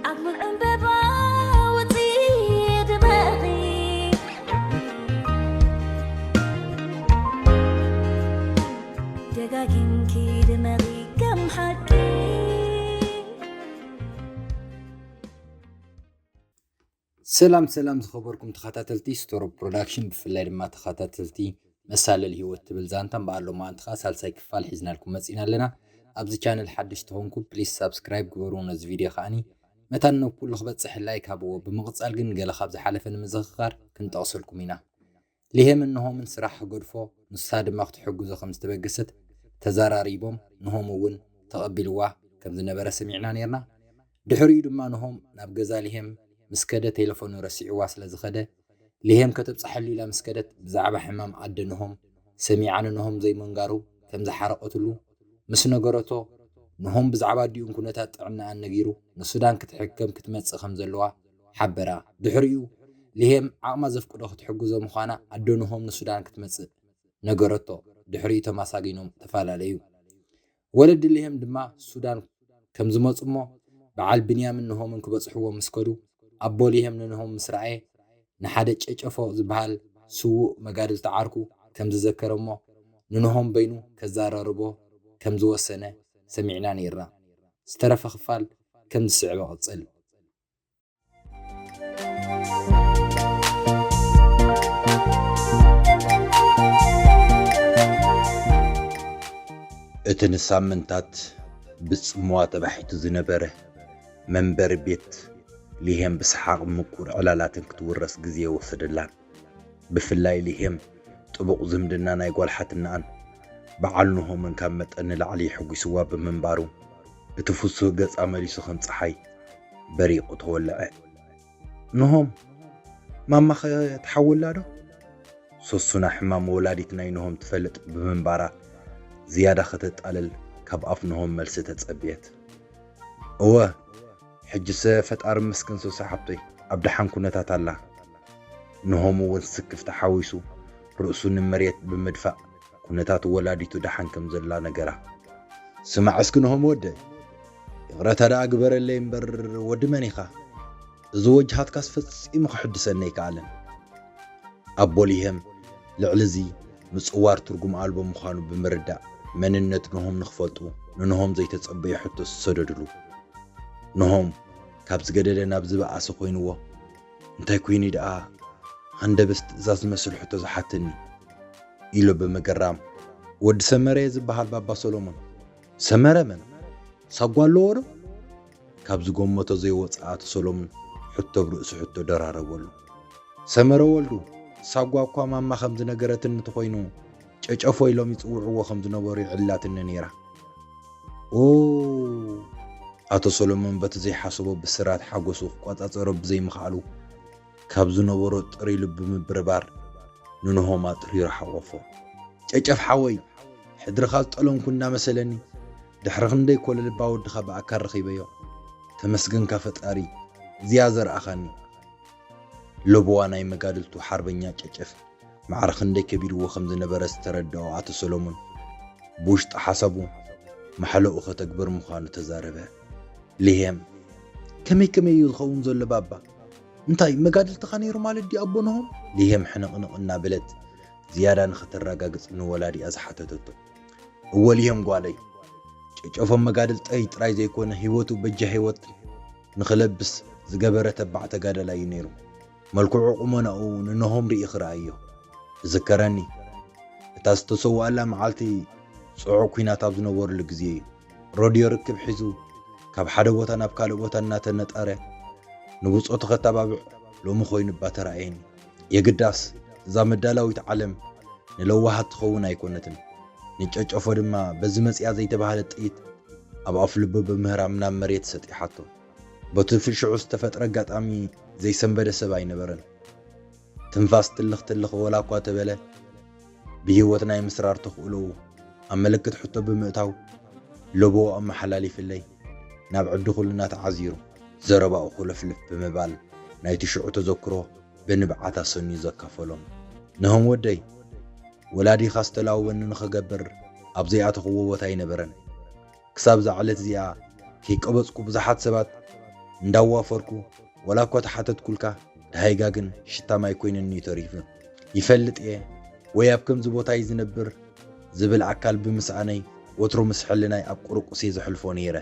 ኣብ ሙሉእ ዕምበባ ወጺ ድመቒ፣ ደጋጊምኪ ድመቒ ከም ሓቂ። ሰላም ሰላም ዝኸበርኩም ተኸታተልቲ ስቶር ፕሮዳክሽን፣ ብፍላይ ድማ ተኸታተልቲ መሳለል ህይወት ትብል ዛንታ እምበኣር ሎማዓንቲ ከዓ ሳልሳይ ክፋል ሒዝናልኩም መፂና ኣለና። ኣብዚ ቻነል ሓድሽ ተኾንኩም ፕሊስ ሳብስክራይብ ግበሩ፣ ነዚ ቪድዮ ከዓኒ መታን ናብ ኩሉ ክበፅሕ ላይክ ሃብዎ። ብምቕፃል ግን ገለ ካብ ዝሓለፈ ንምዝኽኻር ክንጠቕሰልኩም ኢና። ሊሄምን ንሆምን ስራሕ ክገድፎ ንሳ ድማ ክትሕግዞ ከም ዝተበገሰት ተዘራሪቦም፣ ንሆም እውን ተቐቢልዋ ከም ዝነበረ ሰሚዕና ነይርና። ድሕሪኡ ድማ ንሆም ናብ ገዛ ሊሄም ምስ ከደ ቴሌፎኑ ረሲዕዋ ስለ ዝኸደ፣ ሊሄም ከተብፅሓሉ ኢላ ምስ ከደት ብዛዕባ ሕማም ኣደ ንሆም ሰሚዓ ንንሆም ዘይምንጋሩ ከም ዝሓረቐትሉ ምስ ነገረቶ፣ ንሆም ብዛዕባ ኣዲኡን ኩነታት ጥዕናኣን ነጊሩ ንሱዳን ክትሕከም ክትመፅእ ከም ዘለዋ ሓበራ። ድሕሪኡ ሊሄም ዓቕማ ዘፍቅዶ ክትሕግዞ ምዃና ኣደ ንሆም ንሱዳን ክትመፅእ ነገረቶ። ድሕሪኡ ተማሳጊኖም ተፈላለዩ። ወለዲ ሊሄም ድማ ሱዳን ከም ዝመፁ እሞ በዓል ብንያምን ንሆምን ክበፅሕዎ ምስ ከዱ ኣቦ ሊሄም ንንሆም ምስ ረኣየ ንሓደ ጨጨፎ ዝበሃል ስዉእ መጋድልቲ ዓርኩ ከም ዝዘከረ እሞ ንንሆም በይኑ ከዘራርቦ ከም ዝወሰነ ሰሚዕና ነይርና። ዝተረፈ ክፋል ከም ዝስዕብ እቕጽል። እቲ ንሳምንታት ብጽምዋ ተባሒቱ ዝነበረ መንበሪ ቤት ሊሄም ብሰሓቕን ምቁር ዕላላትን ክትውረስ ግዜ ወሰደላን። ብፍላይ ሊሄም ጥቡቕ ዝምድና ናይ ጓል ሓትነኣን በዓል ንሆምን ካብ መጠን ንላዕሊ የሐጒስዋ ብምንባሩ፣ እቲ ፍሱህ ገጻ መሊሱ ከም ጸሓይ በሪቑ ተወልዐ። ንሆም፣ ማማኸ ትሓውላ ዶ? ሰሱና ሕማም ወላዲት ናይ ንሆም ትፈልጥ ብምንባራ፣ ዝያዳ ከተጣልል ካብ ኣፍ ንሆም መልሲ ተጸብየት። እወ፣ ሕጅሰ ፈጣሪ መስገን ሶሲ ሓብተይ ኣብ ደሓን ኩነታት ኣላ። ንሆም እውን ስክፍታ ሓዊሱ ርእሱ ንመሬት ብምድፋእ ኩነታት ወላዲቱ ደሓን ከም ዘላ ነገራ። ስማዕ እስኪ ንሆም ወደይ፣ ይቕረታ ደኣ ግበረለይ እምበር ወዲ መን ኢኻ? እዚ ወጅሃትካስ ፈጺሙ ክሕድሰኒ ኣይከኣለን። ኣቦ ሊሄም ልዕሊ እዚ ምጽዋር ትርጉም ኣልቦ ምዃኑ ብምርዳእ፣ መንነት ንሆም ንኽፈልጡ ንንሆም ዘይተጸበየ ሕቶ ዝሰደድሉ። ንሆም ካብ ዝገደደ ናብ ዝበኣሰ ኮይንዎ፣ "እንታይ ኮይኑ ደኣ ሃንደበስ ትእዛዝ ዝመስል ሕቶ ዝሓተኒ?" ኢሉ ብምግራም፣ "ወዲ ሰመረ እየ ዝበሃል ባባ ሰሎሞን." "ሰመረ መን? ሳጓ ኣለዎ ዶ?" ካብ ዝገመቶ ዘይወጽእ ኣቶ ሰሎሞን ሕቶ ብርእሲ ሕቶ ደራረበሉ። "ሰመረ ወልዱ፣ ሳጓ እኳ ማማ ከም ዝነገረትኒ እንተኾይኑ፣ ጨጨፎ ኢሎም ይጽውዕዎ ከም ዝነበሩ ይዕልላትኒ ነይራ።" "ኦ!" ኣቶ ሰሎሞን በቲ ዘይሓሰቦ ብስራት ሓጎሱ ክቆጻጸሮ ብዘይምኽኣሉ፣ ካብ ዝነበሮ ጥሩይ ልቢ ምብርባር ንንሆም ኣጥሪሩ ሓቖፎ። "ጨጨፍ ሓወይ፣ ሕድርኻ ዝጠለምኩ እናመሰለኒ፣ ድሕሪ ክንደይ ኮለል እባ ወድኻ ብኣካል ረኺበዮ። ተመስገንካ ፈጣሪ፣ እዚኣ ዘርኣኻኒ።" ለበዋ ናይ መጋድልቱ ሓርበኛ ጨጨፍ ማዕረ ክንደይ ከቢድዎ ከም ዝነበረ ዝተረድኦ ኣቶ ሰሎሞን፣ ብውሽጢ ሓሳቡ ማሕለኡ ከተግብር ምዃኑ ተዛረበ። ሊሄም፣ "ከመይ ከመይ እዩ ዝኸውን ዘሎ ባባ? እንታይ መጋድልትኻ ነይሩ ማለት ድዩ ኣቦ ንሆም?" ሊሄም ሕንቕንቕ እናበለት ዝያዳ ንኸተረጋግጽ ንወላዲኣ ዝሓተተቶ። "እወ ሊሄም ጓለይ፣ ጨጨፎ መጋድልተይ ጥራይ ዘይኮነ ህይወቱ በጃ ህይወት ንኽለብስ ዝገበረ ተባዕ ተጋዳላይ እዩ ነይሩ። መልክዑ ቁመናኡ ንንሆም ርኢኺ ረኣዮ። እዝከረኒ፣ እታ ዝተሰውኣላ መዓልቲ ጽዑቕ ኲናት ኣብ ዝነበረሉ ግዜ እዩ። ሮድዮ ርክብ ሒዙ ካብ ሓደ ቦታ ናብ ካልእ ቦታ እናተነጠረ ንብጾቱ ከተባብዕ ሎሚ ኮይኑ እባ ተራእየኒ። የግዳስ እዛ መዳላዊት ዓለም ንለዋሃት ትኸውን ኣይኮነትን። ንጨጨፎ ድማ በዚ መጺኣ ዘይተባህለት ጥይት ኣብ ኣፍ ልቡ ብምህራም ናብ መሬት ሰጢሓቶ። በቲ ፍሽዑ ዝተፈጥረ ኣጋጣሚ ዘይሰንበደ ሰብ ኣይነበረን። ትንፋስ ትልኽ ትልኽ ወላ እኳ ተበለ፣ ብህይወት ናይ ምስራር ተኽእሎኡ ኣብ ምልክት ሕቶ ብምእታው፣ ለቦ ኣመሓላሊፍለይ ናብ ዕዲ ኩልና ተዓዚሩ፣ ዘረባኡ ኩልፍልፍ ብምባል ናይቲ ሽዑ ተዘክሮ ብንብዓት ኣሰንዩ ዘካፈሎም። "ንሆም ወደይ፣ ወላዲኻ ዝተላወኒ ንኸገብር ኣብ ዘይኣተኽዎ ቦታ ኣይነበረን። ክሳብ እዛ ዕለት እዚኣ ከይቀበጽኩ ብዙሓት ሰባት እንዳዋፈርኩ፣ ወላ እኳ ተሓተትኩልካ፣ ደሃይጋ ግን ሽታ ማይ ኮይኑኒ እዩ ተሪፉ። ይፈልጥ እየ ወይ ኣብ ከምዚ ቦታ እዩ ዝነብር ዝብል ኣካል ብምስኣነይ፣ ወትሩ ምስ ሕልናይ ኣብ ቁርቁስ እየ ዘሕልፎ ነይረ።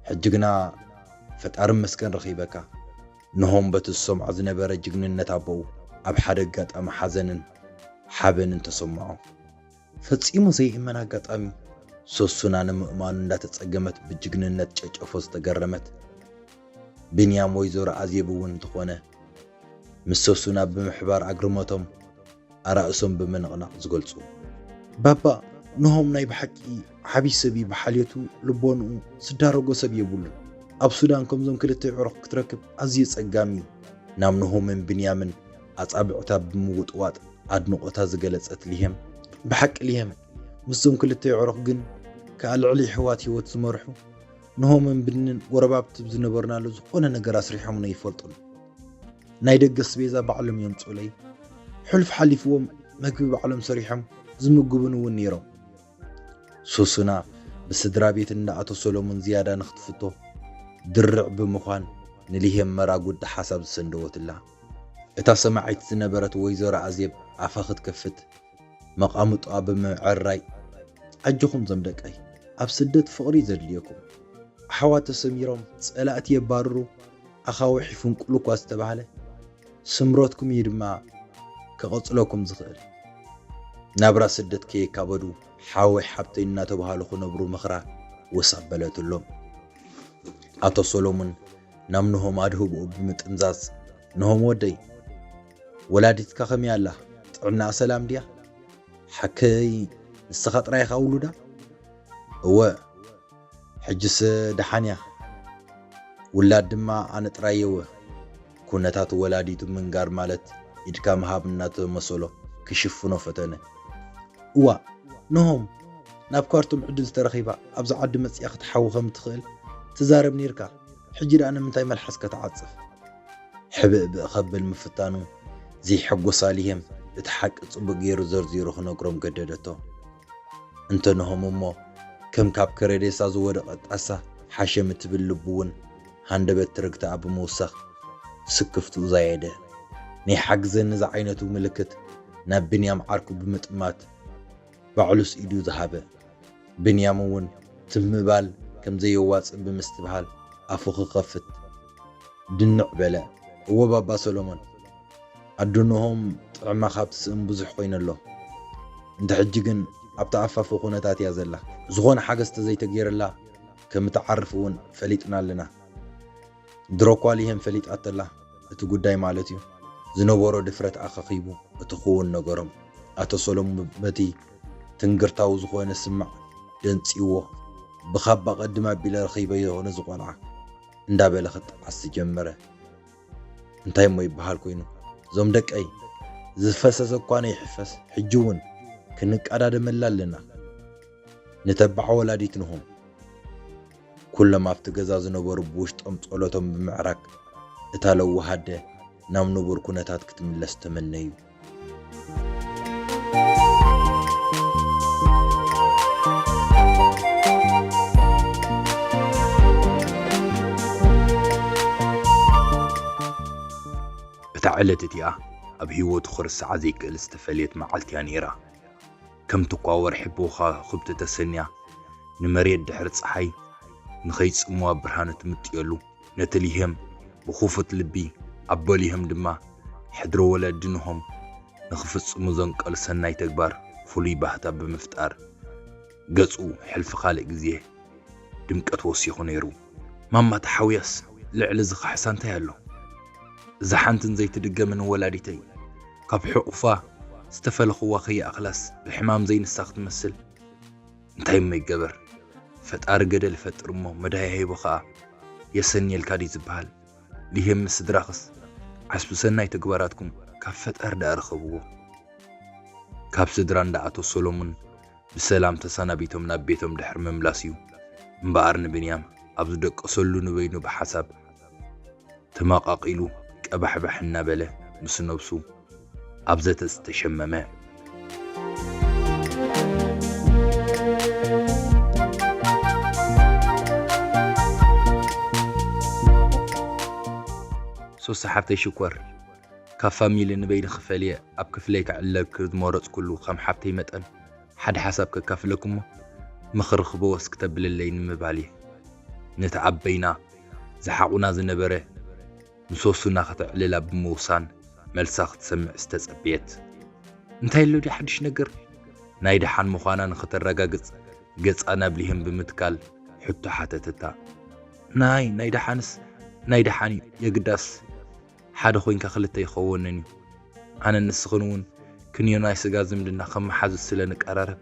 ሕጂ ግና ፈጣሪ መስገን ረኺበካ። ንሆም በቲ ዝሰምዖ ዝነበረ ጅግንነት ኣቦኡ ኣብ ሓደ ኣጋጣሚ ሓዘንን ሓበንን ተሰምዖ። ፈጺሙ ዘይእመን ኣጋጣሚ። ሶሱና ንምእማኑ እንዳተጸገመት ብጅግንነት ጨጨፎ ዝተገረመት። ብንያም ወይዘሮ ኣዜብ እውን እንተኾነ ምስ ሶሱና ብምሕባር ኣግርመቶም ኣራእሶም ብምንቕናቕ ዝገልጹ። ባባ፣ ንሆም ናይ ብሓቂ ዓቢ ሰብ እዩ። ብሓልዮቱ ልቦንኡ ዝዳረጎ ሰብ የብሉን። ኣብ ሱዳን ከምዞም ክልተ ኣዕሩኽ ክትረክብ ኣዝዩ ጸጋም እዩ። ናብ ንሆምን ብንያምን ኣጻብዕታ ብምውጥዋጥ ኣድንቖታ ዝገለጸት ሊሄም፣ ብሓቂ ሊሄም፣ ምስዞም ክልተ ኣዕሩኽ ግን ከኣ ልዕሊ ኣሕዋት ህይወት ዝመርሑ ንሆምን ብንን ጎረባብቲ ዝነበርናሉ ዝኾነ ነገር ኣስሪሖምና ይፈልጡን። ናይ ደገ ኣስቤዛ ባዕሎም የምጹለይ። ሕሉፍ ሓሊፍዎም መግቢ ባዕሎም ሰሪሖም ዝምግቡን እውን ነይሮም። ሶሱና ብስድራ ቤት እንዳ ኣቶ ሰሎሞን ዝያዳ ንኽትፍቶ ድርዕ ብምዃን ንሊሄም መራጉዲ ሓሳብ ዝሰንደወትላ። እታ ሰማዒት ዝነበረት ወይዘሮ ኣዜብ ኣፋ ክትከፍት መቓምጦኣ ብምዕራይ፣ ኣጆኹም ዞም ደቀይ፣ ኣብ ስደት ፍቕሪ ዘድልየኩም። ኣሕዋት ተሰሚሮም ጸላእቲ የባርሩ፣ ኣኻውሕ ይፍንቁሉ እኳ ዝተባህለ፣ ስምረትኩም እዩ ድማ ከቐጽለኩም ዝኽእል። ናብራ ስደት ከየካበዱ ሓወይ ሓብተይ እናተባህሉ ክነብሩ ምኽራ ወስ ኣበለትሎም። ኣቶ ሰሎሙን ናብ ንሆም ኣድህቦኡ ብምጥምዛዝ፣ ንሆም ወደይ፣ ወላዲትካ ከመይ ኣላ? ጥዕናኣ ሰላም ድያ? ሓከይ፣ ንስኻ ጥራይ ኢኻ ውሉዳ? እወ፣ ሕጅስ ደሓን እያ። ውላድ ድማ ኣነ ጥራይ እየወ። ኩነታት ወላዲቱ ምንጋር ማለት ኢድካ ምሃብ እናተመሰሎ ክሽፍኖ ፈተነ። እዋ፣ ንሆም፣ ናብ ካርቱም ዕድል ተረኺባ ኣብዛ ዓዲ መጺኣ ክትሓዊ ከም እትኽእል ትዛረብ ኔርካ። ሕጂ ደኣ ንምንታይ መልሓስካ ትዓጽፍ? ሕብእብእ ከብል ምፍታኑ፣ ዘይሐጎሳ ሊሄም እቲ ሓቂ ጽቡቕ ገይሩ ዘርዚሩ ክነግሮም ገደደቶ። እንተ ንሆም እሞ፣ ከም ካብ ከረዴሳ ዝወደቐ ጣሳ ሓሸም እትብል ልቡ እውን ሃንደበት ትርግታኣ ብምውሳኽ ስክፍትኡ ዛየደ። ናይ ሓግዘኒ ዝዓይነቱ ምልክት ናብ ብንያም ዓርኩ ብምጥማት ባዕሉስ ኢዱ ዝሃበ። ብንያም እውን ትም ምባል ከም ዘየዋጽእ ብምስትብሃል ኣፉ ክኸፍት ድንዕ በለ። እወ ባባ ሰሎሞን፣ ኣዱንሆም ጥዕማ ካብ ትስእን ብዙሕ ኮይነ ኣሎ። እንተ ሕጂ ግን ኣብቲ ኣፋፊ ኩነታት እያ ዘላ። ዝኾነ ሓገዝ ተዘይተገይረላ ከም እትዓርፍ እውን ፈሊጥና ኣለና። ድሮ እኳ ሊሄም ፈሊጣቶ ኣላ እቲ ጉዳይ ማለት እዩ። ዝነበሮ ድፍረት ኣኻኺቡ እቲ ክውን ነገሮም። ኣቶ ሰሎሙን በቲ ትንግርታዊ ዝኾነ ስማዕ ደንጺዎ፣ ብኻባ ቀድም ኣቢለ ረኺበዮ ነዚ ቆልዓ እንዳበለ ክጠዓስ ጀመረ። እንታይ እሞ ይበሃል ኮይኑ? እዞም ደቀይ፣ ዝፈሰሰ እኳ ነይሕፈስ፣ ሕጂ እውን ክንቀዳደመላ ኣለና። ንተባዕ ወላዲት ንሆም። ኩሎም ኣብቲ ገዛ ዝነበሩ ብውሽጦም ጸሎቶም ብምዕራግ፣ እታ ለዋህ ኣደ ናብ ንቡር ኩነታት ክትምለስ ተመነዩ። እታ ዕለት እቲኣ ኣብ ህይወቱ ክርስዓ ዘይክእል ዝተፈልየት መዓልቲ እያ ነይራ። ከምቲ እኳ ወርሒ ብኸዋኽብቲ ተሰንያ ንመሬት ድሕሪ ጸሓይ ንኸይጽምዋ ብርሃን እትምጥየሉ፣ ነቲ ሊሄም ብኽፉት ልቢ፣ ኣቦ ሊሄም ድማ ሕድሪ ወለዲ ንሆም ንኽፍጽሙ ዘንቀሉ ሰናይ ተግባር ፍሉይ ባህታ ብምፍጣር፣ ገጹ ሕልፊ ካልእ ግዜ ድምቀት ወሲኹ ነይሩ። ማማ ተሓውያስ ልዕሊ እዚ ካሕሳ እንታይ ኣሎ? እዛ ሓንትን ዘይትድገምን ወላዲተይ፣ ካብ ሕቑፋ ዝተፈለኽዋ ከይኣኽላስ ብሕማም ዘይንሳ ክትመስል፣ እንታይ እሞ ይገበር? ፈጣሪ ገደል ይፈጥር እሞ መድሃ ሂቡ ኸኣ የሰንየልካ ድዩ ዝበሃል? ሊሄም ምስ ስድራኽስ ዓስቢ ሰናይ ተግባራትኩም ካብ ፈጣሪ ደኣ ርኸብዎ። ካብ ስድራ እንዳ ኣቶ ሰሎሙን ብሰላም ተሰናቢቶም ናብ ቤቶም ድሕሪ ምምላስ እዩ እምበኣር ንብንያም ኣብ ዝደቀሰሉ ንበይኑ ብሓሳብ ተመቓቒሉ ቀባሕባሕ እናበለ ምስ ነብሱ ኣብ ዘተ ዝተሸመመ። ሶሲ ሓብተይ ሽኮር፣ ካብ ፋሚሊ ንበይኒ ክፈልየ ኣብ ክፍለይ ክዕለልኪ ዝመረጽኩሉ ከም ሓብተይ መጠን ሓደ ሓሳብ ከካፍለኪ እሞ ምኽሪ ክበወስ ክተብልለይ ንምባል እየ። ነቲ ኣብ በይና ዝሓቑና ዝነበረ ንሶሱና ከተዕልላ ብምውሳን መልሳ ክትሰምዕ ዝተጸበየት። እንታይ ኣሎ ድዩ ሓድሽ ነገር? ናይ ደሓን ምዃና ንኽተረጋግጽ ገጻ ናብ ሊሄም ብምትካል ሕቶ ሓተተታ። ናይ ናይ ደሓንስ ናይ ደሓን እዩ፣ የግዳስ ሓደ ኮይንካ ክልተ ይኸወንን እዩ። ኣነ ንስኽን እውን ክንዮ ናይ ስጋ ዝምድና ከም መሓዙት ስለ ንቀራረብ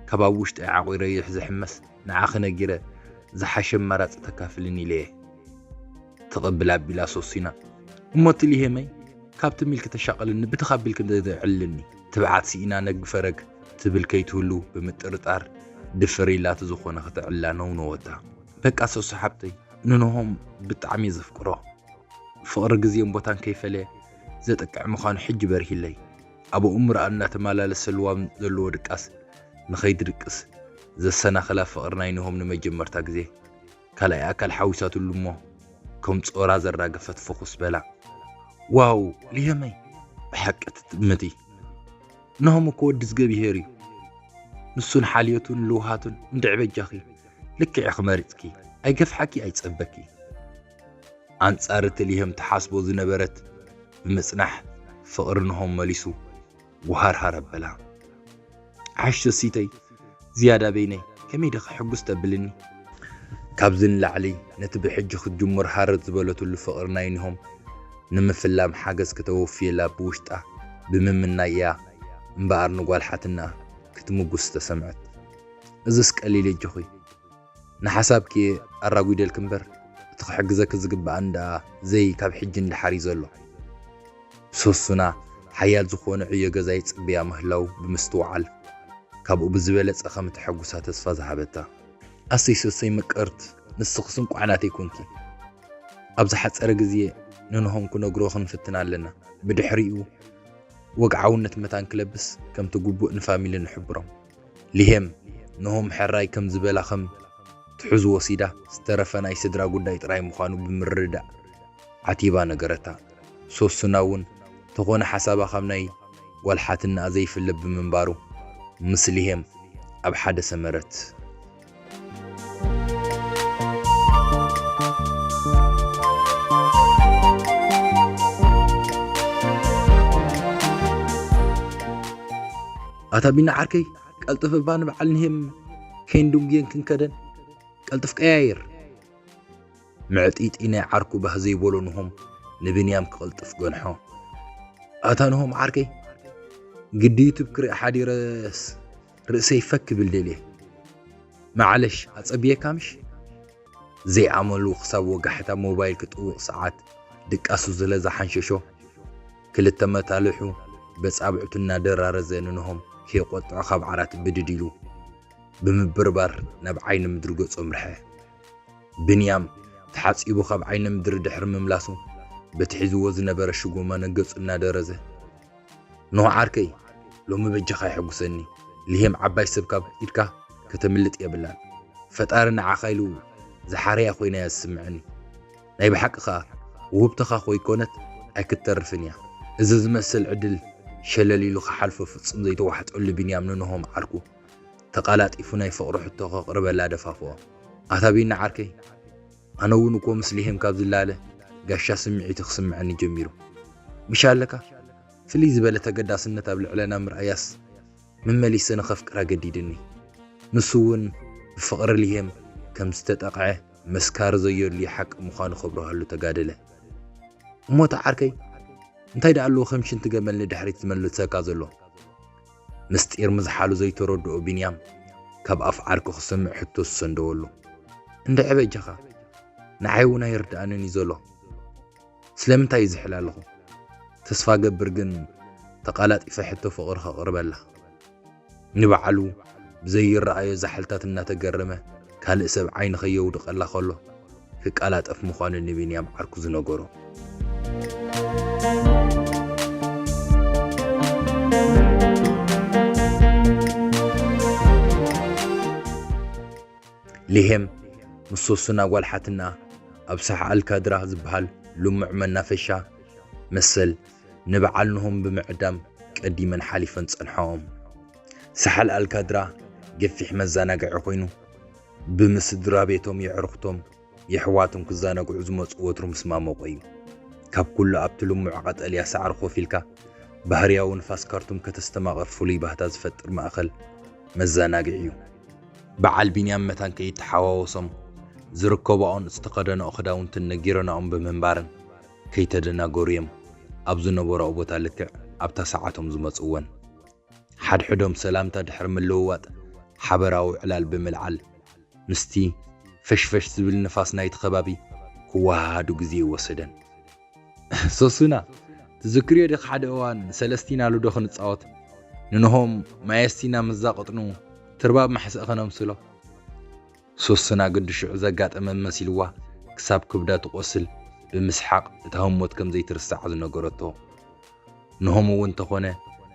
ካብ ኣብ ውሽጠይ ዓቑረ ይሕ ዝሕመስ ንዓኺ ነጊረ ዝሓሸ ኣማራጺ ተካፍልን ኢለ እየ። ትቕብል ኣቢላ ሶሲና። እሞ እቲ ሊሄመይ ካብቲ ሚልኪ ተሻቐልኒ ብትኻ ኣቢልኪ ዘዕልልኒ። ትብዓት ስኢና ነግ ፈረግ ትብል ከይትህሉ ብምጥርጣር ድፍር ኢላ እቲ ዝኾነ ከተዕልላ ነውነወታ። በቃ ሶሲ ሓብተይ ንንሆም ብጣዕሚ እየ ዘፍቅሮ። ፍቕሪ ግዜን ቦታን ከይፈለየ ዘጥቅዕ ምዃኑ ሕጂ በርሂለይ። ኣብ ኣእምሮኣ እናተመላለሰ ልዋም ዘለዎ ድቃስ ንኸይትድቅስ ዘሰናኽላ ፍቕሪ ናይ ንሆም ንመጀመርታ ግዜ ካልኣይ ኣካል ሓዊሳትሉ እሞ ከም ጾራ ዘራገፈት ፍኹስ በላ። ዋው ሊሄመይ ብሓቂ ትጥምቲ። ንሆም እኮ ወዲ ዝገብሄር እዩ። ንሱን ሓልዮቱን ልውሃቱን እንድዒ በጃኺ ልክዕ ኢኺ መሪጽኪ። ኣይገፍሓኪ ኣይጸበኪ። ኣንጻር እቲ ሊሄም ትሓስቦ ዝነበረት ብምጽናሕ ፍቕሪ ንሆም መሊሱ ወሃርሃር ኣበላ። ዓሽ ሶሲተይ ዝያዳ በይነይ ከመይ ዲኺ ሕጉስ ተብልኒ? ካብዚ ንላዕሊ ነቲ ብሕጂ ክትጅምር ሃረር ዝበለትሉ ፍቕሪ ናይ ኒሆም ንምፍላም ሓገዝ ከተወፍየላ ብውሽጣ ብምምናይ እያ እምበኣር ንጓል ሓትንኣ ክትምጉስ ዝተሰምዐት። እዝስ ቀሊል የጆኺ። ንሓሳብኪ ኣራጒደልኪ እምበር፣ እቲ ክሕግዘኪ ዝግብኣኒ ደኣ ዘይ ካብ ሕጂ ንደሓር እዩ ዘሎ። ሶሱና ሓያል ዝኾነ ዕዮ ገዛ ይጽበያ ምህላዉ ብምስትውዓል፣ ካብኡ ብዝበለጸ ከም እተሐጉሳ ተስፋ ዝሃበታ። ኣሰይ ሶሰይ ምቅርት፣ ንስኽስ እንቋዕ ናተይ ኮንኪ። ኣብ ዝሓጸረ ግዜ ንንሆም ክነግሮ ክንፍትን ኣለና። ብድሕሪኡ ወግዓውነት መታን ክለብስ ከምቲ ግቡእ ንፋሚሊ ንሕብሮም። ሊሄም ንሆም ሕራይ ከም ዝበላ ከም ትሕዙ ወሲዳ፣ ዝተረፈ ናይ ስድራ ጉዳይ ጥራይ ምዃኑ ብምርዳእ ዓቲባ ነገረታ። ሶሱና እውን ተኾነ ሓሳባ ካብ ናይ ጓል ሓትንኣ ዘይፍለ ብምንባሩ፣ ምስ ሊሄም ኣብ ሓደ ሰመረት። ኣታ ቢና ዓርከይ፣ ቀልጥፍ እባ ንበዓል ንሄም ከይንድንጉየን ክንከደን። ቀልጥፍ ቀያይር። ምዕጢጢ ናይ ዓርኩ ባህ ዘይበሎ ንሆም ንብንያም ክቕልጥፍ ገንሖ። ኣታ ንሆም ዓርከይ፣ ግዲ ዩቱብ ክርኢ ሓዲረስ ርእሰይ ፈክ ክብል ደልየ። መዓለሽ፣ ኣጸብየካ ምሽ? ዘይኣመሉ ክሳብ ወጋሕታ ሞባይል ክጥውቕ ሰዓት ድቃሱ ስለ ዝሓንሸሾ፣ ክልተ መታልሑ በጻብዕቱ እናደራረዘ ንንሆም ከየቖጥዖ ካብ ዓራት ብድድ ኢሉ ብምብርባር ናብ ዓይኒ ምድሪ ገጹ ኣምርሐ። ብንያም ተሓጺቡ ካብ ዓይኒ ምድሪ ድሕሪ ምምላሱ፣ በቲ ሒዝዎ ዝነበረ ሽጎማ ንገጹ እናደረዘ፣ ኖህ ዓርከይ፣ ሎሚ በጃኻ የሐጉሰኒ። ሊሄም ዓባይ ሰብ ካብ ኢድካ ከተምልጥ የብላን። ፈጣሪ ንዓኻ ኢሉ ዝሓረያ ኮይና እያ ዝስምዐኒ። ናይ ብሓቂ ኸኣ ውህብቶኻ ኮይኮነት ኣይክትተርፍን እያ። እዚ ዝመስል ዕድል ሸለል ኢሉ ክሓልፎ ፍጹም ዘይተዋሕጠሉ ቢንያም ንንሆም ዓርኩ ተቓላጢፉ ናይ ፍቕሪ ሕቶ ከቕርበላ ደፋፍኦ። ኣታ ቢና ዓርከይ፣ ኣነ እውን እኮ ምስ ሊሄም ካብ ዝላለ ጋሻ ስምዒቱ ክስምዐኒ ጀሚሩ። ምሽ ኣለካ? ፍልይ ዝበለ ተገዳስነት ኣብ ልዕለና ምርኣያስ መመሊሰ ንኸፍቅራ ገዲድኒ። ንሱ እውን ብፍቕሪ ሊሄም ከም ዝተጠቕዐ መስካሪ ዘየድልዮ ሓቂ ምዃኑ ከብርሃሉ ተጋደለ። እሞ እቲ ዓርከይ እንታይ ደኣ ኣለዎ ከም ሽንቲ ገመል ንድሕሪት ዝመልሰካ ዘሎ? ምስጢር ምዝሓሉ ዘይተረድኦ ቢንያም ካብ ኣፍ ዓርኩ ክሰምዕ ሕቶ ዝሰንደወሉ። እንድዒ በጃኻ፣ ንዓይ እውን ኣይርድኣንን እዩ ዘሎ። ስለምንታይ ይዝሕል ኣለኹ? ተስፋ ገብር ግን ተቓላጢፈ ሕቶ ፍቕሪ ከቕርበላ። ንባዕሉ ብዘይረኣዮ ዛሕልታት እናተገረመ ካልእ ሰብ ዓይኒ ከየውድቐላ ከሎ ክቀላጠፍ ምዃኑ ንቢንያም ዓርኩ ዝነገሮ። ሊሄም ምስ ሶሱና ጓል ሓትና ኣብ ሳሕኣል ካድራ ዝበሃል ልሙዕ መናፈሻ መሰል ንበዓል ንሆም ብምዕዳም ቀዲመን ሓሊፈን ጸንሖም። ሳሕል ኣልካድራ ገፊሕ መዘናግዒ ኮይኑ፣ ብምስድራ ቤቶም፣ የዕሩኽቶም፣ የሕዋቶም ክዘናግዑ ዝመጹ ወትሩ ምስ ማሞቖ እዩ። ካብ ኩሉ ኣብቲ ልሙዕ ቀጠልያ ሳዕሪ ኮፍ ኢልካ ባህርያዊ ንፋስ ካርቱም ከተስተማቕር ፍሉይ ባህታ ዝፈጥር ማእከል መዘናግዒ እዩ። በዓል ቢንያም መታን ከይተሓዋወሶም ዝርከብኦን ዝተኸደንኦ ክዳውንትን ነጊረናኦም ብምንባረን ከይተደናገሩ እዮም ኣብ ዝነበርኦ ቦታ ልክዕ ኣብታ ሰዓቶም ዝመጽወን። ሓድሕዶም ሰላምታ ድሕሪ ምልውዋጥ ሓበራዊ ዕላል ብምልዓል ምስቲ ፈሽፈሽ ዝብል ንፋስ ናይቲ ከባቢ ክወሃሃዱ ግዜ ይወሰደን። ሶሱና፣ ትዝክርዮ ዲኺ ሓደ እዋን ሰለስቲና ሉዶ ክንጻወት ንንሆም ማየስቲና ምስ ዛቐጥኑ ትርባብ ማሕስእ ከነምስሎ? ሶሱና ግዲ ሽዑ ዘጋጠመ መሲልዋ ክሳብ ክብዳ ትቖስል ብምስሓቕ እታ ህሞት ከም ዘይትርሳዕ ዝነገረቶ። ንሆም እውን እንተኾነ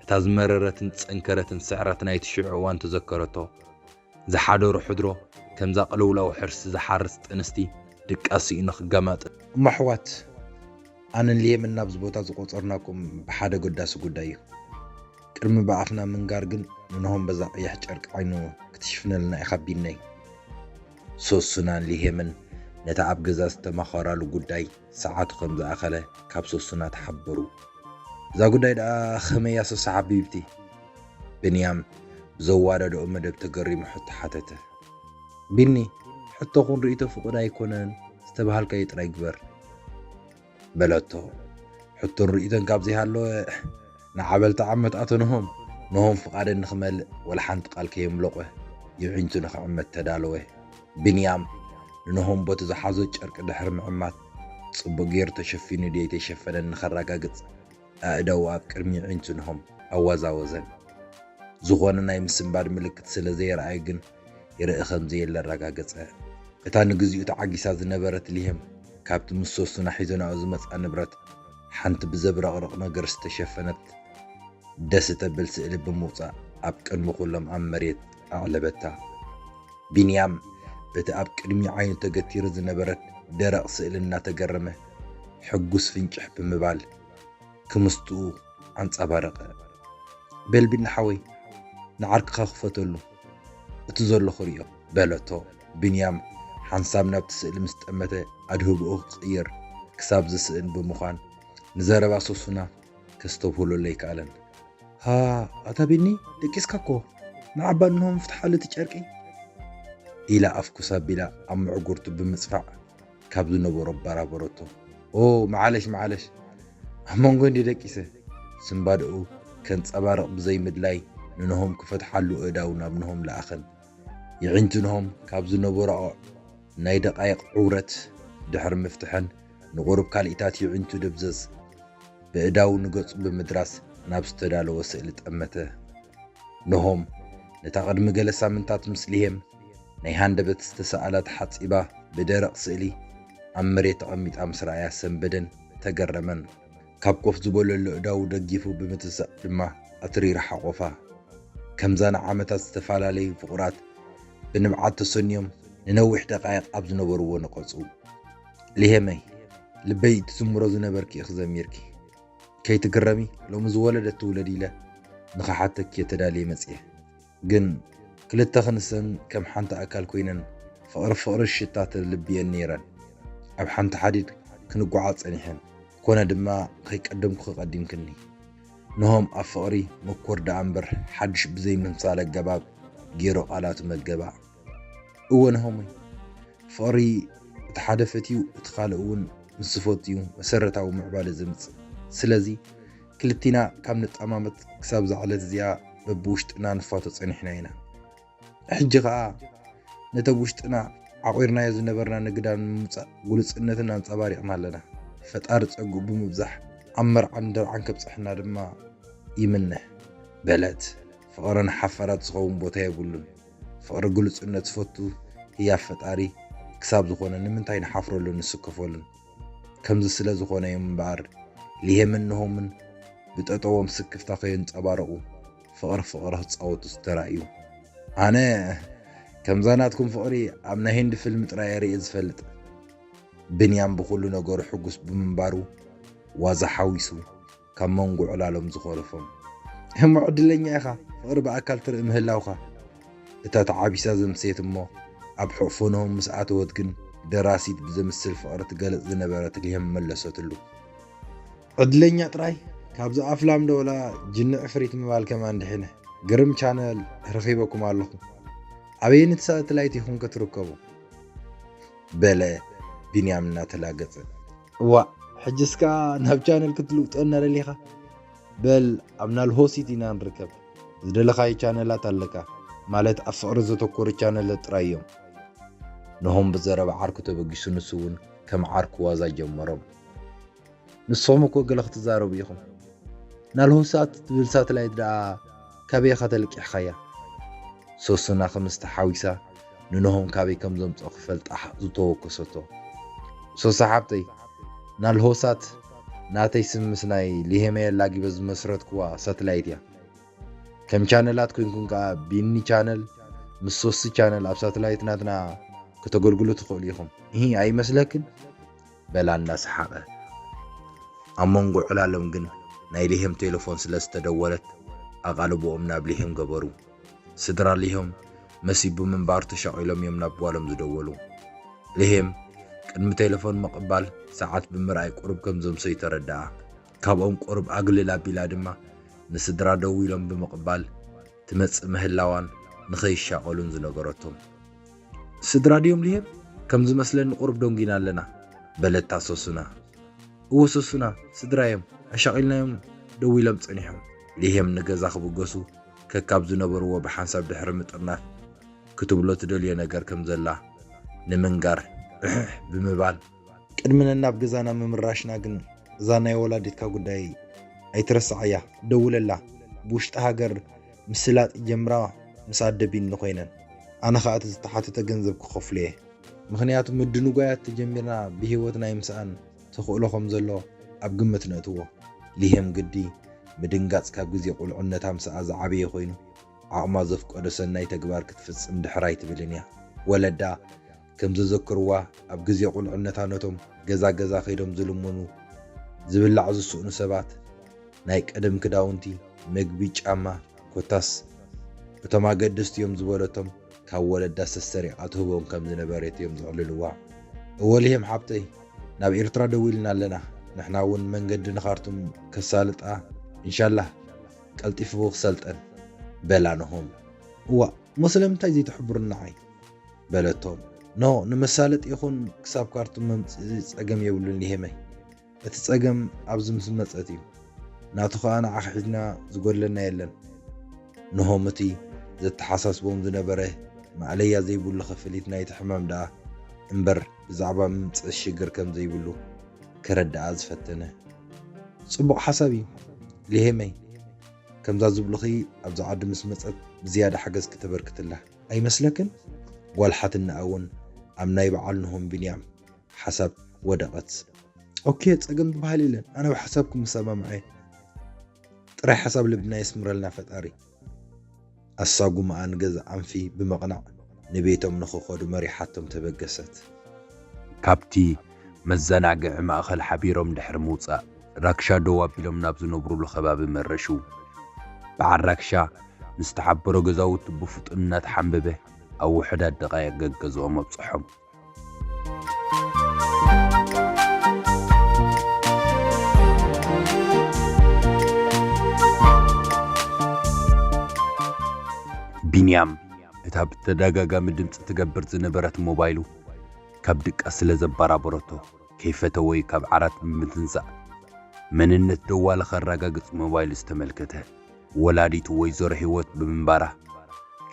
እታ ዝመረረትን ዝጸንከረትን ስዕረት ናይቲ ሽዑ እዋን ተዘከረቶ። ዝሓደሮ ሕድሮ ከምዛ ቅልውላው ሕርሲ ዝሓርስ ጥንስቲ ድቃስ ስኢኑ ክጋማጥ። እሞ ኣሕዋት፣ ኣነን ሊየምን ናብዚ ቦታ ዝቖጸርናኩም ብሓደ ኣገዳሲ ጉዳይ እዩ። ቅድሚ ብኣፍና ምንጋር ግን ንንሆም በዛ ቀያሕ ጨርቂ ዓይኑ ክትሽፍነልና ኢኻ ቢነይ። ሶሱናን ሊሄምን ነቲ ኣብ ገዛ ዝተማኸራሉ ጉዳይ ሰዓቱ ከም ዝኣኸለ ካብ ሶሱና ተሓበሩ። እዛ ጉዳይ ደኣ ኸመይ እያ ሶሱ ሓቢብቲ? ብንያም ብዘዋዳድኦ መደብ ተገሪሙ ሕቶ ሓተተ። ቢኒ፣ ሕቶኹን ርእይቶ ፍቑድ ኣይኮነን፣ ዝተባሃልካዮ ጥራይ ግበር። በለቶ። ሕቶን ርእይቶን ካብ ዘይሃለወ ንዓበልቲ ዓመት ኣቶ ንሆም፣ ንሆም ፍቓደን ንኽመልእ ወላ ሓንቲ ቃል ከየምለቖ የዒንቱ ንኽዕመት ተዳለወ። ብንያም ንንሆም ቦቲ ዝሓዞ ጨርቂ ድሕሪ ምዕማት ጽቡቕ ገይሩ ተሸፊኑ ድዩ ኣይተሸፈነን ንኸረጋግጽ ኣእዳዉ ኣብ ቅድሚ የዒንቱ ንሆም ኣወዛወዘን። ዝኾነ ናይ ምስንባድ ምልክት ስለ ዘየርኣየ ግን ይርኢ ከም ዘየለ ኣረጋገጸ። እታ ንግዚኡ ተዓጊሳ ዝነበረት ሊሄም ካብቲ ምስ ሶሱና ሒዘናኦ ዝመጽኣ ንብረት ሓንቲ ብዘብረቕርቕ ነገር ዝተሸፈነት ደስ እተብል ስእሊ ብምውጻእ ኣብ ቅድሚ ኩሎም ኣብ መሬት ኣዕለበታ። ቢንያም በቲ ኣብ ቅድሚ ዓይኑ ተገቲሩ ዝነበረት ደረቕ ስእሊ እናተገረመ ሕጉስ ፍንጭሕ ብምባል ክምስትኡ ኣንጸባረቐ። በል ቢኒ ሓወይ፣ ንዓርክኻ ክፈተሉ፣ እቲ ዘሎ ክርእዮ፣ በለቶ። ብንያም ሓንሳብ ናብቲ ስእሊ ምስ ጠመተ ኣድህቦኡ ክቕይር ክሳብ ዝስእን ብምዃን ንዘረባ ሶሱና ከስተብህለሉ ኣይከኣለን። ሃ፣ ኣታ ቢኒ፣ ደቂስካ እኮ፣ ንዓባ እንሆ ምፍትሓሉ እቲ ጨርቂ፣ ኢላ ኣፍኩስ ኣቢላ ኣብ መዕጉርቱ ብምጽፋዕ ካብ ዝነበሮ ኣበራበረቶ። ኦ፣ መዓለሽ፣ መዓለሽ፣ ኣብ መንጎ እንዲ ደቂሰ። ስንባደኡ ከንጸባርቕ ብዘይምድላይ ንንሆም ክፈትሓሉ ኣእዳዉ ናብ ንሆም ለኣኸን። የዒንቱ ንሆም ካብ ዝነበርኦ ናይ ደቓይቕ ዕውረት ድሕሪ ምፍትሐን ንቑሩብ ካልኢታት የዒንቱ ደብዘዝ ብእዳዉ ንገጹ ብምድራስ ናብ ዝተዳለወ ስእሊ ጠመተ። ንሆም ነታ ቅድሚ ገለ ሳምንታት ምስ ሊሄም ናይ ሃንደበት ዝተሰኣላ ተሓጺባ ብደረቕ ስእሊ ኣብ መሬት ተቐሚጣ ምስ ረኣያ ሰንበደን ተገረመን። ካብ ኮፍ ዝበለሉ ኣእዳዉ ደጊፉ ብምትሳእ ድማ ኣትሪሩ ሓቖፋ። ከምዛ ንዓመታት ዝተፈላለዩ ፍቑራት ብንብዓት ተሰንዮም ንነዊሕ ደቓይቕ ኣብ ዝነበርዎ ነቐጹ። ሊሄመይ፣ ልበይ ትዝምሮ ዝነበርኪ ኢኺ ዘሚርኪ። ከይትግረሚ፣ ሎሚ ዝወለደት ትውለድ ኢለ ንኽሓተኪ እየ ተዳልየ መጽየ። ግን ክልተ ክንሰን ከም ሓንቲ ኣካል ኮይነን ፍቕሪ ፍቕሪ ሽታ ተልብየን ነይረን። ኣብ ሓንቲ ሓዲድ ክንጓዓዝ ጸኒሐን። ኮነ ድማ ከይቀደምኩኺ ቀዲምክኒ። ንሆም ኣብ ፍቕሪ ምኩር ደኣ እምበር ሓድሽ ብዘይ ምምሳል ኣገባብ ገይሩ ቃላቱ መገባ። እወ ንሆመይ፣ ፍቕሪ እቲ ሓደ ፈትዩ እቲ ካልእ እውን ምስ ዝፈትዩ መሰረታዊ ምዕባለ ዘምጽእ። ስለዚ ክልቲና ካብ ንጠማመት ክሳብ እዛ ዕለት እዚኣ በብውሽጥና ንፋቶ ጸኒሕና ኢና። ሕጂ ኸኣ ነቲ ኣብ ውሽጥና ዓቑርናዮ ዝነበርና ንግዳም ንምውጻእ ግሉጽነትን ኣንጸባሪቕና ኣለና። ፈጣሪ ጸግኡ ብምብዛሕ ኣብ መርዓን ደርዓን ከብጽሐና ድማ ይምነ። በለት። ፍቕሪ ንሓፋራት ዝኸውን ቦታ የብሉን። ፍቕሪ ግሉጽነት ዝፈቱ ህያብ ፈጣሪ ክሳብ ዝኾነ ንምንታይ ንሓፍረሉን ንስከፈሉን? ከምዚ ስለ ዝኾነ እዮም እምበኣር ሊሄምን ንሆምን ብጠጠዎም ስክፍታ ከየንጸባረቑ ፍቕሪ ፍቕሪ ክጻወቱ ዝተራእዩ። ኣነ ከምዛ ናትኩም ፍቕሪ ኣብ ናይ ህንዲ ፊልም ጥራይ እየ ርእየ ዝፈልጥ። ብንያም ብኹሉ ነገሩ ሕጉስ ብምንባሩ ዋዛ ሓዊሱ ካብ መንጎ ዕላሎም ዝኾረፎም። እሞ ዕድለኛ ኢኻ፣ ፍቕሪ ብኣካል ትርኢ ምህላውካ። እታ ተዓቢሳ ዘምሰየት እሞ ኣብ ሕቕፎ ኖሆም ምስ ኣተወት ግን ደራሲት ብዘምስል ፍቕሪ ትገለጽ ዝነበረት ሊሄም መለሰትሉ። ዕድለኛ ጥራይ ካብዚ ኣፍላም ዶ ወላ ጅኒ ዕፍሪት ምባል ከማን ድሒነ። ግርም ቻነል ረኺበኩም ኣለኹ። ኣበየነይቲ ሳተላይት ኢኹም ከ ትርከቡ? በለ ቢንያም እናተላገጸ። እዋእ፣ ሕጅስ ከኣ ናብ ቻነል ክትልውጠና ደሊኻ? በል ኣብ ናልሆሲት ኢና ንርከብ። ዝደለኻዮ ቻነላት ኣለካ፣ ማለት ኣብ ፍቕሪ ዘተኮሩ ቻነላት ጥራይ እዮም። ኖሆም ብዘረባ ዓርኩ ተበጊሱ ንሱ እውን ከም ዓርኩ ዋዛ ጀመሮም። ንስኹም እኮ ገለ ክትዛረቡ ኢኹም። ናልሆሳት ትብል ሳተላይት ደኣ ካበይ ኢኻ ተለቂሕኻያ? ሶስና ክምስቲ ሓዊሳ ንኖሆም ካበይ ከም ዘምጽኦ ክፈልጣ ዝተወከሰቶ። ሶሳ ሓብተይ፣ ናልሆሳት ናተይ ስም ምስ ናይ ሊሄመይ ኣላጊበ ዝመስረትክዋ ሳተላይት እያ። ከም ቻነላት ኮይንኩም ከኣ ቢኒ ቻነል ምስ ሶሲ ቻነል ኣብ ሳተላይት ናትና ከተገልግሉ ትኽእሉ ኢኹም። እሂ ኣይመስለክን? በላ እናሰሓቐ። ኣብ መንጎ ዕላሎም ግን ናይ ሊሄም ቴሌፎን ስለ ዝተደወለት ኣቓልቦኦም ናብ ሊሄም ገበሩ። ስድራ ሊሄም መሲ ብምንባሩ ተሻቒሎም እዮም ናብ ጓሎም ዝደወሉ። ሊሄም ቅድሚ ቴሌፎን ምቕባል ሰዓት ብምርኣይ ቁሩብ ከም ዘምሰዩ ተረድኣ። ካብኦም ቁሩብ ኣግልል ኣቢላ ድማ ንስድራ ደዊሎም ብምቕባል ትመጽእ ምህላዋን ንኸይሻቐሉን ዝነገረቶም። ስድራ ድዮም ሊሄም? ከም ዝመስለኒ ቁሩብ ደንጒና ኣለና፣ በለታ ሶሱና። እወ ሶሱና፣ ስድራ እዮም፣ ኣሻቒልናዮም ደዊሎም ጸኒሖም። ሊሄም ንገዛ ክብገሱ ከካብ ዝነበርዎ ብሓንሳብ ድሕሪ ምጥርናፍ ክትብሎ ትደልዮ ነገር ከም ዘላ ንምንጋር ዕሕሕ ብምባል። ቅድሚ ነናብ ገዛና ምምራሽና ግን እዛ ናይ ወላዲትካ ጉዳይ ኣይትረስዓያ፣ ደውለላ። ብውሽጢ ሃገር ምስላጥ ይጀምራ ምስ ኣደ ቢኒ ኮይነን። ኣነ ኸኣ እቲ ዝተሓተተ ገንዘብ ክኸፍሎ እየ። ምኽንያቱ ምድንጓያት ተጀሚርና ብህይወት ናይ ምስኣን ተኽእሎ ከም ዘሎ ኣብ ግምት ነእትዎ። ሊሄም ግዲ ምድንጋጽ ካብ ግዜ ቁልዕነታ ምስኣ ዝዓበየ ኮይኑ ዓቕማ ዘፍቀዶ ሰናይ ተግባር ክትፍጽም ድሕር ኣይትብልን እያ። ወለዳ ከም ዘዘክርዋ ኣብ ግዜ ቁልዕነታ ነቶም ገዛ ገዛ ከይዶም ዝልምኑ ዝብላዕ ዝስእኑ ሰባት ናይ ቀደም ክዳውንቲ፣ ምግቢ፣ ጫማ ኮታስ እቶም ኣገደስቲ እዮም ዝበለቶም ካብ ወለዳ ሰሰሪቓ ትህቦም ከም ዝነበረት እዮም ዘዕልልዋ። እወ ሊሄም ሓብተይ፣ ናብ ኤርትራ ደዊልና ኣለና። ንሕና እውን መንገዲ ንኻርቱም ከሳልጣ ኢንሻላህ ቀልጢፉ ክሰልጠን በላ ኖሆም። እዋእ እሞ ስለምንታይ ዘይትሕብሩኒ ንዓይ? በለቶም። ኖ ንመሳለጢ ይኹን ክሳብ ካርቱም መምፅኢ ፀገም የብሉን ሊሄመይ። እቲ ጸገም ኣብዚ ምስ መጸት እዩ። ናቱ ኸኣ ንዓኺ ሒዝና ዝጎድለና የለን። ንሆም እቲ ዘተሓሳስቦም ዝነበረ ማእለያ ዘይብሉ ክፍሊት ናይቲ ሕማም ደኣ እምበር ብዛዕባ ምምጸት ሽግር ከም ዘይብሉ ከረድኣ ዝፈተነ። ጽቡቕ ሓሳብ እዩ ሊሄመይ። ከምዛ ዝብሉኺ ኣብዚ ዓዲ ምስ መጸት ብዝያዳ ሓገዝ ክተበርክትላ ኣይመስለክን? ጓል ሓትነኣ እውን ኣብ ናይ በዓል ንሆም ቢንያም ሓሳብ ወደቐት። ኦኬ፣ ጸገም ዝበሃል የለን። ኣነ ብሓሳብኩም እሰማማዕ እየ። ጥራይ ሓሳብ ልብና የስምረልና ፈጣሪ። ኣሳጉማኣ ንገዛ ኣንፊ ብምቕናዕ ንቤቶም ንኽኸዱ መሪሓቶም ተበገሰት። ካብቲ መዘናግዒ ማእኸል ሓቢሮም ድሕሪ ምውጻእ፣ ራክሻ ደው ኣቢሎም ናብ ዝነብሩሉ ከባቢ መረሹ። በዓል ራክሻ ንዝተሓበሮ ገዛውቲ ብፍጡን እናተሓንበበ ኣብ ውሑዳት ደቓይቕ ገገዝኦም ኣብጽሖም። ቢንያም እታ ብተደጋጋሚ ድምጺ ትገብር ዝነበረት ሞባይሉ ካብ ድቃስ ስለ ዘበራበረቶ፣ ከይፈተወ ካብ ዓራት ብምትንሳእ፣ መንነት ደዋለ ከረጋግጽ ሞባይሉ ዝተመልከተ። ወላዲቱ ወይዘሮ ህይወት ብምንባራ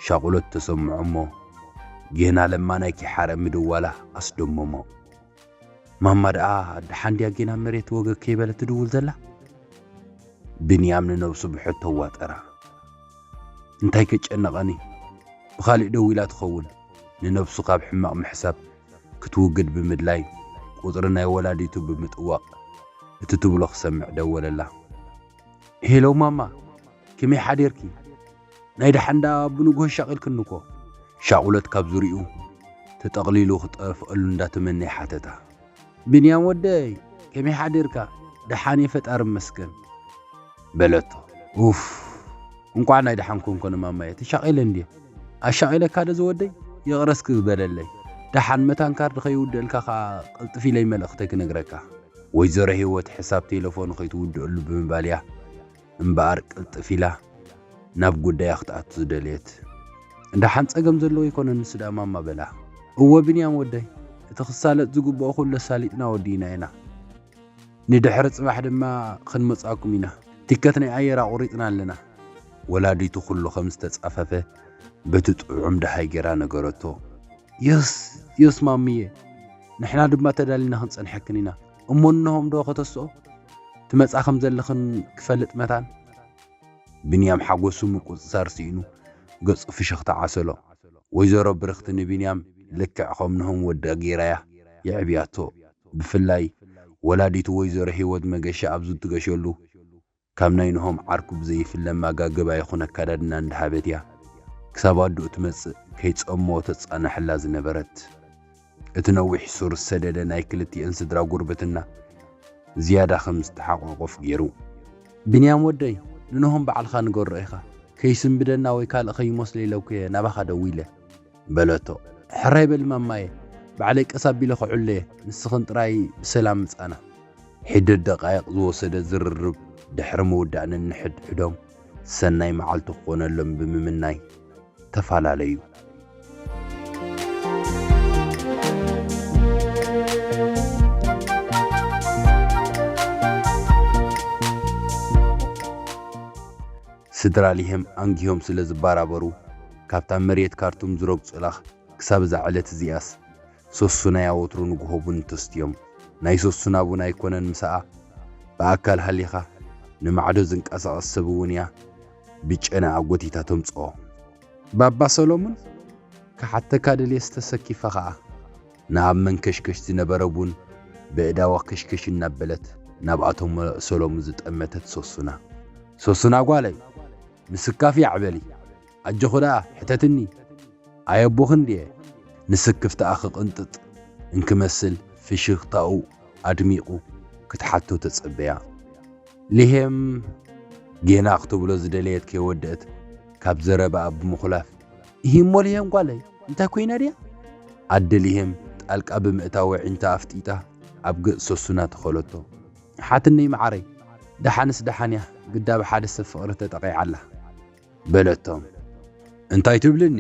ሻቕሎት ተሰምዖ እሞ፣ ጌና ለማናይ ኪሓረ ምድዋላ ኣስደመሞ። ማማ ደኣ ደሓን ድያ ጌና መሬት ወገግ ከይበለት ትድውል ዘላ? ብንያም ንነብሱ ብሕቶ ዋጠራ። እንታይ ከጨነቐኒ? ብኻሊእ ደዊላ ትኸውን። ንነብሱ ካብ ሕማቕ ምሕሳብ ክትውግድ ብምድላይ፣ ቁጽሪ ናይ ወላዲቱ ብምጥዋቕ፣ እቲ ትብሎ ክሰምዕ ደወለላ። ሄሎ ማማ፣ ከመይ ሓዲርኪ? ናይ ደሓን ደኣ ብንግሆ ሻቒልክኒ እኮ። ሻቑሎት ካብ ዙርይኡ ተጠቕሊሉ ክጠፍኣሉ እንዳተመነየ ሓተታ። ብንያም ወደይ፣ ከመይ ሓዲርካ? ደሓን እየ፣ ፈጣሪ ይመስገን። በለቶ። ኡፍ፣ እንቋዕ ናይ ደሓን ኮንኮነ ማማየ፣ ተሻቒለ እንድየ። ኣሻቒለካ ዶ ዝወደይ? ይቕረ እስኪ ግበረለይ። ደሓን መታን ካርድ ከይውድአልካ ኸኣ ቅልጥፍ ኢለይ መልእኽተይ ክነግረካ። ወይዘሮ ህይወት ሕሳብ ቴለፎኑ ከይትውድአሉ ብምባል እያ እምበኣር ቅልጥፍ ኢላ ናብ ጉዳያ ክትኣቱ ዝደለየት። ደሓን ጸገም ዘለዎ ኣይኮነን ንሱ ደኣ ማማ በላ። እወ ብንያም ወደይ፣ እቲ ክሳለጥ ዝግብኦ ኩሉ ኣሳሊጥና ወዲእና ኢና። ንድሕሪ ጽባሕ ድማ ክንመጽኣኩም ኢና። ቲከት ናይ ኣየር ኣቑሪጽና ኣለና። ወላዲቱ ኩሉ ከም ዝተጻፈፈ በቲ ጥዑም ደሃይ ጌራ ነገረቶ። የስ፣ የስ ማምየ፣ ንሕና ድማ ተዳሊና ክንጸንሐክን ኢና። እሞ እንሆም ዶ ከተስኦ? ትመጻ ከም ዘለኽን ክፈልጥ መታን? ብንያም ሓጎሱ ምቁጽጻር ስኢኑ ገጹ ፍሽኽታ ዓሰሎ። ወይዘሮ ብርኽቲ ንብንያም ልክዕ ከም ንሆም ወዳ ጌራያ የዕብያቶ። ብፍላይ ወላዲቱ ወይዘሮ ህይወት መገሻ ኣብ ዝትገሸሉ ካብ ናይ ንሆም ዓርኩ ብዘይፍለ ማጋገባ ይኹን ኣካዳድና እንዳሃበት እያ ክሳብ ኣዱኡ ትመጽእ ከይጸመዎ ተጻንሐላ ዝነበረት። እቲ ነዊሕ ሱር ዝሰደደ ናይ ክልቲኤን ስድራ ጉርብትና ዝያዳ ከም ዝተሓቋቆፍ ገይሩ። ብንያም ወደይ፣ ንንሆም ባዕልኻ ንገሮ ኢኻ። ከይስንብደና ወይ ካልእ ከይመስሎ ኢለ እኮ እየ ናባኻ ደዊለ። በለቶ። ሕራይ በሊ ማማየ፣ ባዕለይ ቀስ ኣቢለ ከዕሎ እየ፣ ንስኽን ጥራይ ብሰላም ምጻና። ሒደት ደቃይቕ ዝወሰደ ዝርርብ ድሕሪ ምውዳእ ነንሕድሕዶም ሰናይ መዓልቲ ክኾነሎም ብምምናይ ተፈላለዩ። ስድራ ሊሄም ኣንጊሆም ስለ ዝባራበሩ፣ ካብታ መሬት ካርቱም ዝረግጹላ ክሳብ እዛ ዕለት እዚኣስ፣ ሶሱናያ ወትሩ ንግሆ ቡን ተስትዮም። ናይ ሶሱና ቡን ኣይኮነን ምሳኣ፣ ብኣካል ሃሊኻ ንማዕዶ ዝንቀሳቐስ ሰብ እውን እያ ብጨናኣ ጎቲታ ተምጽኦ። ባባ ሰሎሙን ክሓተካ ደልየስ ተሰኪፈ ኸኣ፣ ንኣብ መንከሽከሽ ዝነበረ ቡን ብእዳዋ ከሽከሽ እናበለት ናብ ኣቶ መ-፣ ሰሎሙን ዝጠመተት ሶሱና። ሶሱና ጓለይ፣ ንስካፍ ያዕበሊ፣ ኣጆኺ ደኣ ሕተትኒ፣ ኣየቦኽን ድየ? ንስክፍታኣ ክቕንጥጥ እንክመስል ፍሽኽታኡ ኣድሚቑ ክትሓቶ ተጸበያ። ሊሄም ጌና ክትብሎ ዝደለየት ከይወደአት ካብ ዘረባኣ ብምኹላፍ፣ "እሂሞ ሊሄም ጓለይ፣ እንታይ ኮይና ድያ?" ኣደ ሊሄም ጣልቃ ብምእታው ኣዒንታ ኣፍጢጣ ኣብ ገጽ ሰሱና ተኸለቶ። "ሓትነይ መዓረይ፣ ደሓንስ ደሓን እያ፣ ግዳ ብሓደ ሰብ ፍቕሪ ተጠቒዓ ኣላ" በለቶም። "እንታይ ትብልኒ?"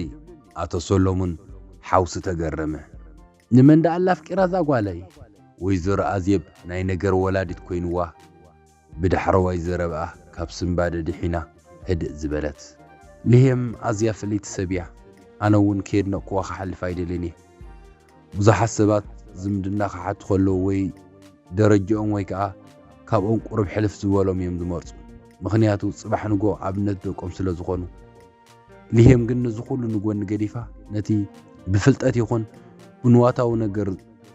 ኣቶ ሰሎሙን ሓውሲ ተገረመ። "ንመን ደኣ ኣላ ኣፍቂራ እዛ ጓለይ?" ወይዘሮ ኣዜብ ናይ ነገር ወላዲት ኮይንዋ፣ ብዳሕረዋይ ዘረባኣ ካብ ስንባደ ድሒና ህድእ ዝበለት። "ሊሄም ኣዝያ ፍልይቲ ሰብ እያ። ኣነ እውን ከየድነቕኩዋ ክሓልፍ ኣይደልን እየ። ብዙሓት ሰባት ዝምድና ክሓቱ ከለዉ ወይ ደረጅኦም ወይ ከኣ ካብኦም ቁሩብ ሕልፍ ዝበሎም እዮም ዝመርጹ። ምኽንያቱ ጽባሕ ንግሆ ኣብነት ደቆም ስለ ዝኾኑ። ሊሄም ግን ነዚ ኩሉ ንጎኒ ገዲፋ፣ ነቲ ብፍልጠት ይኹን ብንዋታዊ ነገር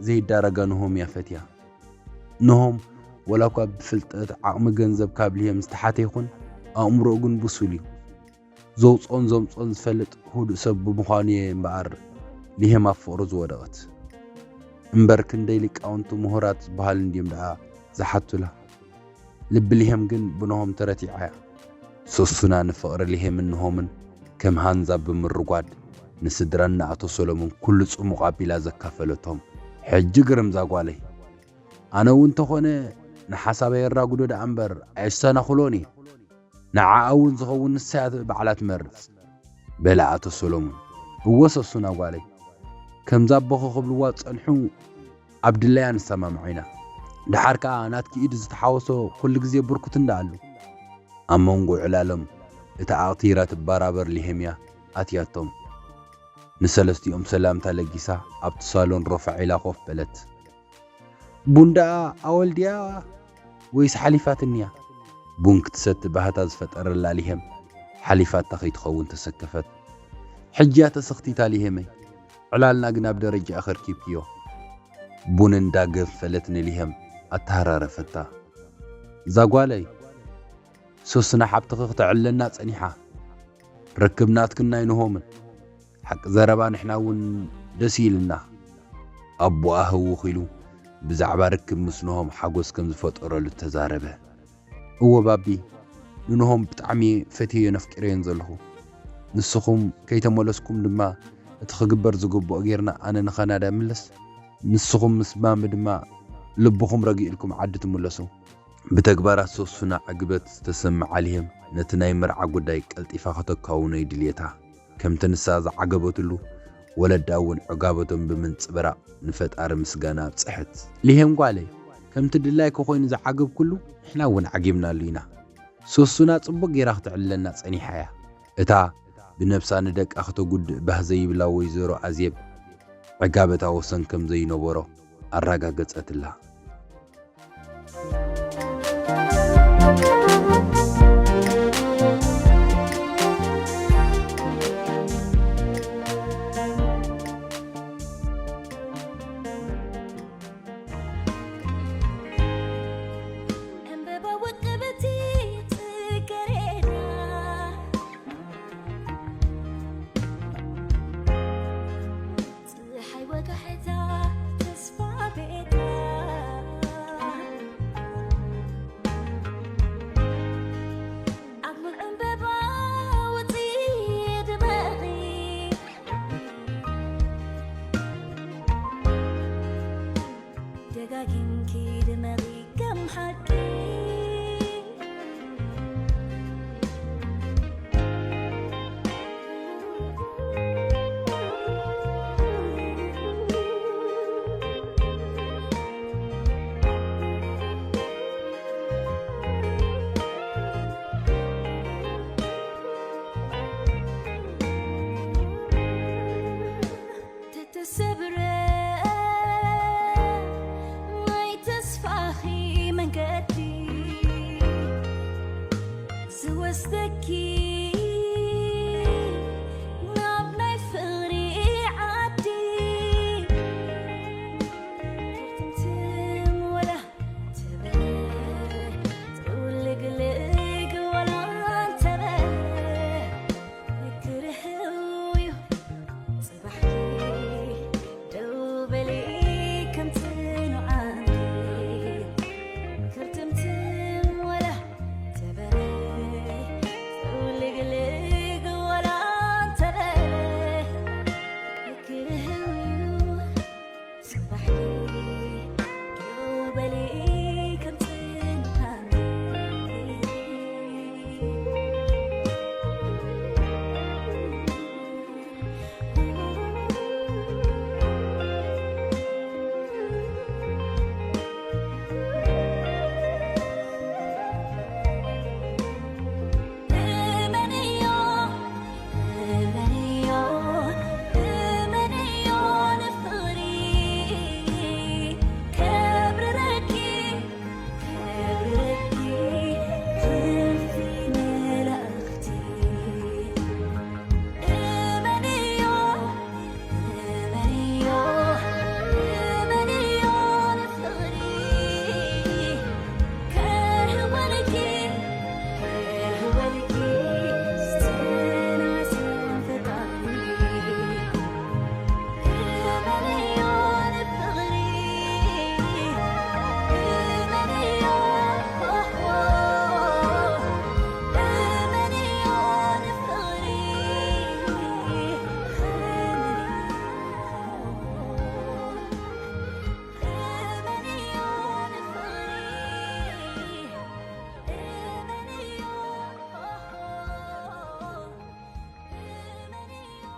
ዘይዳረጋ ንሆም እያ ፈትያ። ንሆም ወላ እኳ ብፍልጠት ዓቕሚ ገንዘብ ካብ ሊሄም ዝተሓተ ይኹን፣ ኣእምሮኡ ግን ብሱል እዩ። ዘውጽኦን ዘምጽኦን ዝፈልጥ ህዱእ ሰብ ብምዃኑ እየ እምበኣር ሊሄም ኣብ ፍቕሩ ዝወደቐት። እምበር ክንደይ ሊቃውንቲ ምሁራት ዝበሃሉ እንድዮም ደኣ ዝሓቱላ?" ልቢ ሊሄም ግን ብንሆም ተረቲዓ እያ። ሶሱና ንፍቕሪ ሊሄምን ንሆምን ከም ሃንዛ ብምርጓድ፣ ንስድራን ንኣቶ ሰሎሞን ኩሉ ጽሙቕ ኣቢላ ዘካፈለቶም። "ሕጂ ግርም ዛጓለይ፣ ኣነ እውን እንተኾነ ንሓሳበይ የራጉዶ ደኣ እምበር ኣየሰናኽሎን እየ። ንዓኣ እውን ዝኸውን ንሳ እያ ባዕላ ትመርጽ" በለ ኣቶ ሰሎሞን። "እወ ሶሱና ጓለይ፣ ከምዛ ኣቦኺ ክብልዋ ዝጸንሑ ኣብ ድላያ ንሰማምዖ ኢና። ደሓር ከኣ ናትኪ ኢድ ዝተሓወሶ ኩሉ ግዜ ብርኩት እንዳ ኣሉ። ኣብ መንጎ ዕላሎም እታ ኣቕቲራ ትበራበር ሊሄምያ ኣትያቶም። ንሰለስቲኦም ሰላምታ ለጊሳ ኣብቲ ሳሎን ሮፋዕ ኢላ ኮፍ በለት። ቡን ደኣ ኣወልድያ ወይስ ሓሊፋትንያ?" ቡን ክትሰቲ ባህታ ዝፈጠረላ ሊሄም ሓሊፋታ ከይትኸውን ተሰከፈት። ሕጅያ ተሰኽቲታ ሊሄመይ፣ ዕላልና ግን ኣብ ደረጃ ኣኸርኪብክዮ። ቡን እንዳገንፈለት ንሊሄም ኣተሃራረፈታ። "እዛ ጓለይ፣ ሶስና ሓብትኺ ክተዕልለና ጸኒሓ። ርክብ ናትክን ናይ ንሆምን። ሓቂ ዘረባ ንሕና እውን ደስ ኢልና።" ኣቦኣ ህውኽ ኢሉ ብዛዕባ ርክብ ምስ ኖሆም ሓጎስ ከም ዝፈጠረሉ ተዛረበ። እወ ባቢ፣ ንኖሆም ብጣዕሚ ፈትየዮን ኣፍቂረዮን ዘለኹ። ንስኹም ከይተመለስኩም ድማ እቲ ክግበር ዝግብኦ ጌርና ኣነ ንካናዳ ምለስ፣ ንስኹም ምስ ማሚ ድማ ልብኹም ረጊእልኩም ዓዲ ትምለሱ። ብተግባራት ሶሱና ዕግበት ዝተሰምዓ ሊሄም ነቲ ናይ መርዓ ጉዳይ ቀልጢፋ ከተካውኖ ይድልየታ። ከምቲ ንሳ ዝዓገበትሉ ወለዳ እውን ዕጋበቶም ብምንጽብራቕ ንፈጣሪ ምስጋና ኣብጽሐት። ሊሄም ጓለይ፣ ከምቲ ድላይኪ ኮይኑ ዝዓገብኩሉ ንሕና እውን ዓጊብናሉ ኢና። ሶሱና ጽቡቕ ጌራ ክትዕልለና ጸኒሓ እያ። እታ ብነብሳ ንደቃ ክተጉድእ ባህ ዘይብላ ወይዘሮ ኣዜብ ዕጋበታ ወሰን ከም ዘይነበሮ ኣረጋገጸትላ። ዕምበባ ውቅብቲ ጽጌረዳ፣ ጸሓይ ወጋሕታ ተስፋ ቤታ፣ ኣብ ሙሉእ ዕምበባ ውጺ ድመቒ፣ ደጋጊምኪ ድመቒ ከም ሓቂ። ተተሰብረ ናይ ተስፋኺ መንገዲ ዝወስደኪ